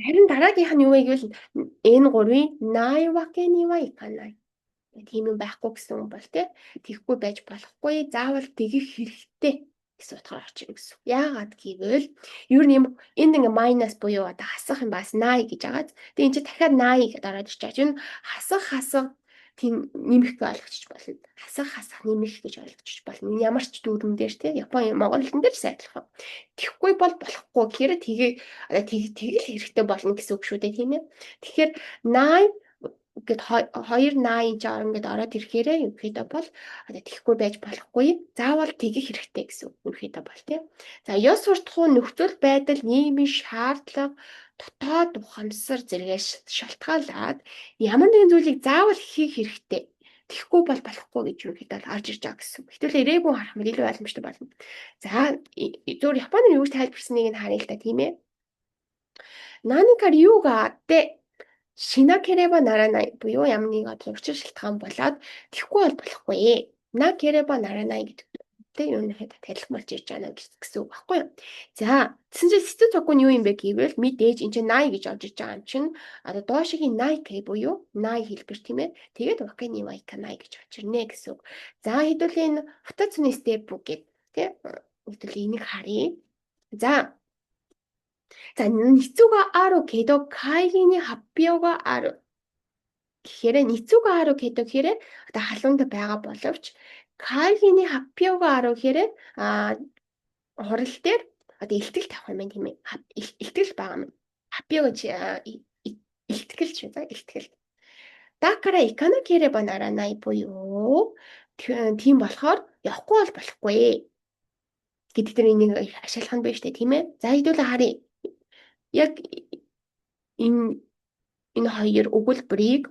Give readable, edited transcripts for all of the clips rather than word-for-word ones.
Харин дараагийнх нь юу вэ гэвэл N3-ын ないわけにはいかない. Тийм юм байхгүй гэсэн юм бол тий. Тэгэхгүй байж болохгүй. Заавал тэгэх хэрэгтэй гэсэн утгаар орж ирнэ гэсэн. Яагаад гэвэл ер нь юм энд ингээ minus буюу одоо хасах юм бас ない гэж байгаа. Тэгээ энэ чинь дахиад ない гэдээ ороод ирж байгаа. Энэ хасах хасах тийм нэмэх гэж ойлгочих болно. Хасах хасах нэмэх гэж ойлгочих болно. Ямар ч дүрм дээр тий, Япон, Монгол хэлэн дээр ч адилхан. Тэгэхгүй бол болохгүй гэхээр тэгээ тэгэл хэрэгтэй болно гэсэн үг шүү дээ, тийм ээ. Тэгэхээр ない гэд 2 80 жаар ингээд ороод ирэхээрээ ерөнхийдөө бол одоо тэгэхгүй байж болохгүй. Заавал тэгэх хэрэгтэй гэсэн үг ерөнхийдөө бол тийм. За, ёс суртахуун, нөхцөл байдал, нийгмийн шаардлага, дотоод ухамсар зэргээс шалтгаалаад ямар нэгэн зүйлийг заавал хийх хэрэгтэй. Тэгэхгүй бол болохгүй гэж ерөнхийдөө орж ирж байгаа гэсэн. Хэвтэл 例文 харах юм илүү ойлгомжтой болно. За, зөвхөн Японы юу гэж тайлбарсныг нь харъя л да, тийм ээ. 何か理由があってしなければならない буюу ямар нэг одоо учир шалтгаан болоод тэгэхгүй бол болохгүй. なければならないгэдэг тэ юу нэхэд адилхан болж ирж байна гэсэн үг байхгүй юу? За, тэгсэн чинь 接続 нь юу юм бэ гэвэл мэдээж энэ чинь ない гэж орж ирж байгаа юм чинь одоо 動詞 гийн ない形 буюу ない хэлбэр, тийм ээ. Тэгээд わけにはいかない гэж орж ирнэ гэсэн үг. За, хэдүүлийн 2つのステップ гэд тэ хэдүүлийн энийг харъя. За, За 熱があるけど会議に発表がある гэхээр 熱があるけど гэхээр одоо халуунд байгаа боловч 会議に発表がある гэхээр хурал дээр одоо илтгэл тавих юм байна, тийм ээ. Илтгэл байгаа юм. 発表 гэж илтгэл шүү, за, илтгэл. だから行かなければならない буюу тийм болохоор явахгүй бол болохгүй гэдэг дээр энийг ашиглах нь байна шүү дээ, тийм ээ. За, хэдүүлээ харъя. Яг энэ хоёр өгүүлбэрийг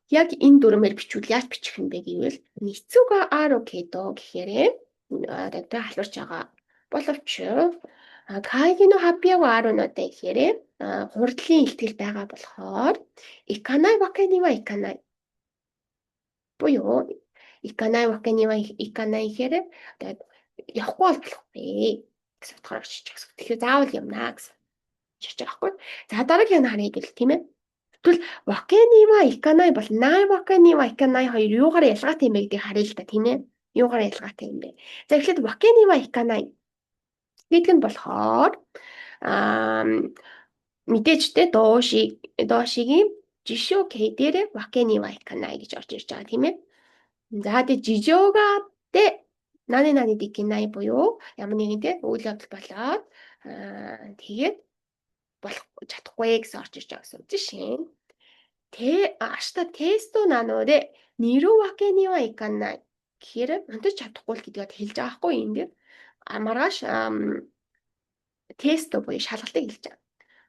яг энэ дүрмээр бичвэл яаж бичих юм бэ гэвэл 熱があるけど гэхээр одоо халуурч байгаа боловч 会議の発表があるので гэхээр хурлын илтгэл байгаа болохоор 行かないわけにはいかない буюу 行かないわけにはいかない гэхээр явахгүй бол болохгүй гэсэн утгаар очиж байгаа. Тэгэхээр заавал явна гэсэн ширж байгаа байхгүй. За, дараагийн нь харъя гэл, тийм ээ. Тэгвэл わけにはいかない бол ないわけにはいかない хоёр юугаар ялгаатай юм бэ гэдгийг харъя л да, тийм ээ. Юугаар ялгаатай юм бэ? За, эхлээд わけにはいかない гэдэг нь болохоор мэдээж те 動詞 гийн 辞書形 дээр わけにはいかない гэж орж ирж байгаа, тийм ээ. За, тэгээ 事情があって何々できない буюу ямар нэгэн те үйл явдал болоод тэгээд болох чадахгүй гэсэн орж ирж байгаа гэсэн жишээ. て明日テストなので寝るわけにはいかない гэхээр унтаж чадахгүй л гэдгийг хэлж байгаа байхгүй энэ дээр. А маргааш тест буюу шалгалтыг хэлж байгаа.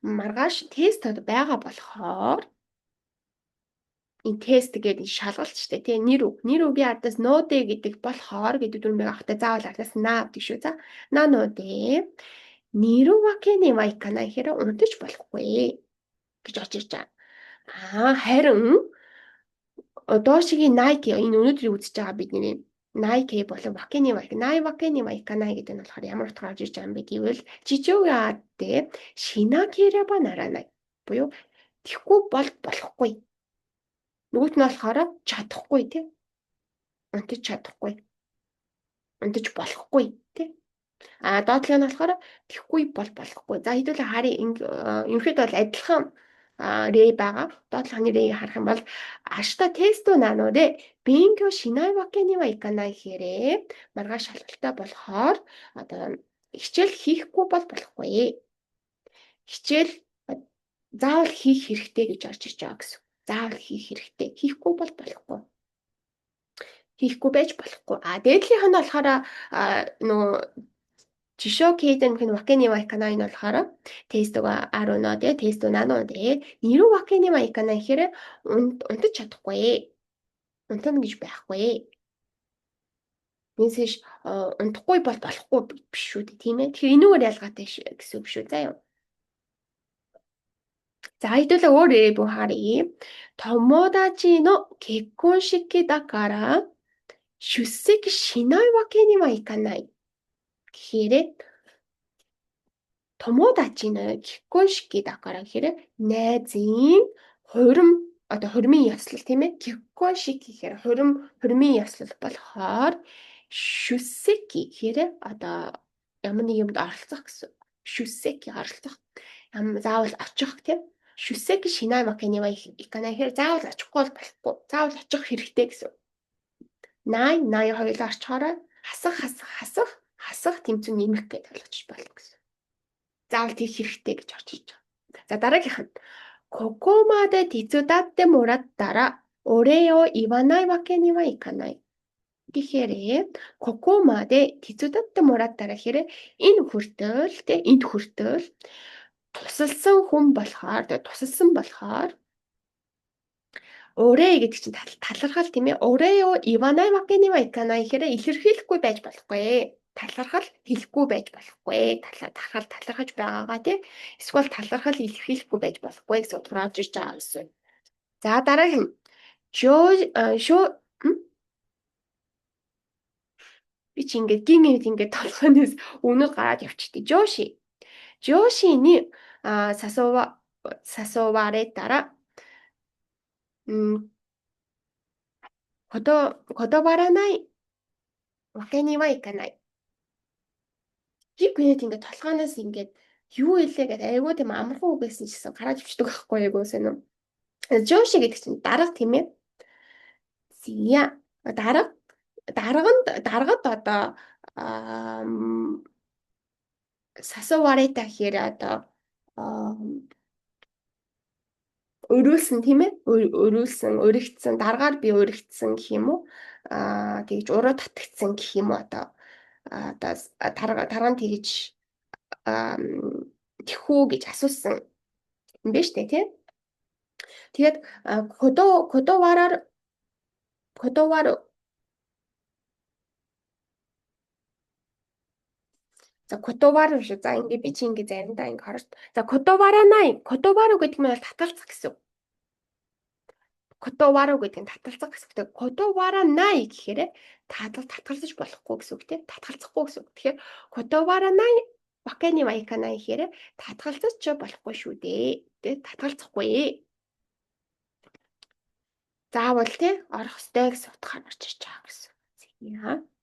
Маргааш тест байгаа болохоор энэ тест гэдэг энэ шалгалт шүү дээ. Тэ нэр үг. Нэр үгийн ардаас ので гэдэг болохоор гэдэг дүрэм байгаа хта заавал ардаас な гэдэг шүү. За, なので寝るわけにはいかない гэхээр унтаж болохгүй гэж орж ирж байгаа. Аа, харин 動詞 гийн ない形, энэ өнөөдрийг үзэж байгаа бидний ない形 болон わけにはないわけにはいかない гэдэг нь болохоор ямар утгаар орж ирж байгаа юм бэ гэвэл 事情があってしなければならない буюу тэгэхгүй бол болохгүй. Нөгөөт нь болохоор чадахгүй тий. Унтаж чадахгүй. Унтаж болохгүй тий. А доотлог нь болохоор тэгэхгүй бол болохгүй. За, хэдүүлээ харъя, ерөнхийдөө бол адилхан 例 байгаа. Доотлогны 例 ийг харах юм бол 明日テストなので勉強しないわけにはいかない гэхээр маргааш шалгалттай болохоор одоо хичээл хийхгүй бол болохгүй. Хичээл заавал хийх хэрэгтэй гэж орж ирж байгаа гэсэн. Заавал хийх хэрэгтэй. Хийхгүй бол болохгүй. Хийхгүй байж болохгүй. А дээдлийнх нь болохоор нөгөө 辞書形でのわけにはいかない нь болохоор テストがあるのでテストなので寝るわけにはいかない гэхээр унтаж чадахгүй. Унтана гэж байхгүй. Энэсээс унтахгүй бол болохгүй биш шүү дээ, тийм ээ. Тэгэхээр энүүгээр ялгаатай гэсэн үг шүү, заа юу. За, хэдүүлээ өөр 例文 харъя. 友達の結婚式だから出席しないわけにはいかない гэхээр 友達の結婚式だからгэхээр найзын хурим одоо хурмын ёслол тийм ээ. 結婚式гэхээр хурмын ёслол болохоор 出席гэхээр одоо ямар нэг юмд оролцох гэсэн. 出席оролцох. Заавал очих тийм. 出席しないわけにはいかないгэхээр заавал очихгүй бол болохгүй. Заавал очих хэрэгтэй гэсэн. ない ない хоёулаа орчхоороо хасах хасах хасах хасах тэмцүү нэмэх гэж ойлгож болно гэсэн. Заавал тийх хэрэгтэй гэж орж иж байгаа. За дараагийнх нь ここまで手伝ってもらったらお礼を言わないわけにはいかない。 Тэгэхээр ここまで手伝ってもらったらгэхээр энэ хүртэл тэ энд хүртэл тусалсан хүн болохоор тусалсан болохоор お礼 гэдэг чинь талархал тийм ээ. お礼を言わないわけにはいかないгэхээр илэрхийлэхгүй байж болохгүй. Талархал хэлэхгүй байж болохгүй. Талархал талархаж байгаагаа тий. Эсвэл талархал илэрхийлэхгүй байж болохгүй гэсэн утгаар орж ирж байгаа гэсэн. За дараагийн нь шөө би чи ингээд гин гинт ингээд толгойноос үнэл гараад явчихдээ. 上司上司に誘われたら断らないわけにはいかない. Жиг гинэт ингээд толгойноос ингээд юу илээ гэдэг айгүй тийм амархан үг байсан ч гэсэн гараад ивчдэг байхгүй айгүй сайн уу. 上司 гэдэг чинь дарга тийм ээ. Зя дарга дарганд даргад одоо 誘われた гэхээр одоо уриулсан тийм ээ. Уриулсан, уригдсан, даргаар би уригдсан гэх юм уу? Тэгж уруу татагдсан гэх юм уу одоо одоо дарга нь тэгж тэхүү гэж асуусан юм байна штэ тий. Тэгээд 断ら断る За 断る шүү. За ингээ би чи ингээ заримдаа ингээ харж. За 断らない 断る гэдэг нь бол таталцах гэсэн. 断る гэдэг нь таталцах гэсэн үг. 断らない гэхээр татгалзаж болохгүй гэсэн үг тийм. Татгалзахгүй гэсэн үг. Тэгэхээр 断らないわけにはいかない гэхээр татгалзаж ч болохгүй шүү дээ. Тэ татгалзахгүй. Заавал тий орох ёстой гэсэн утгаар орж ирж байгаа гэсэн. За.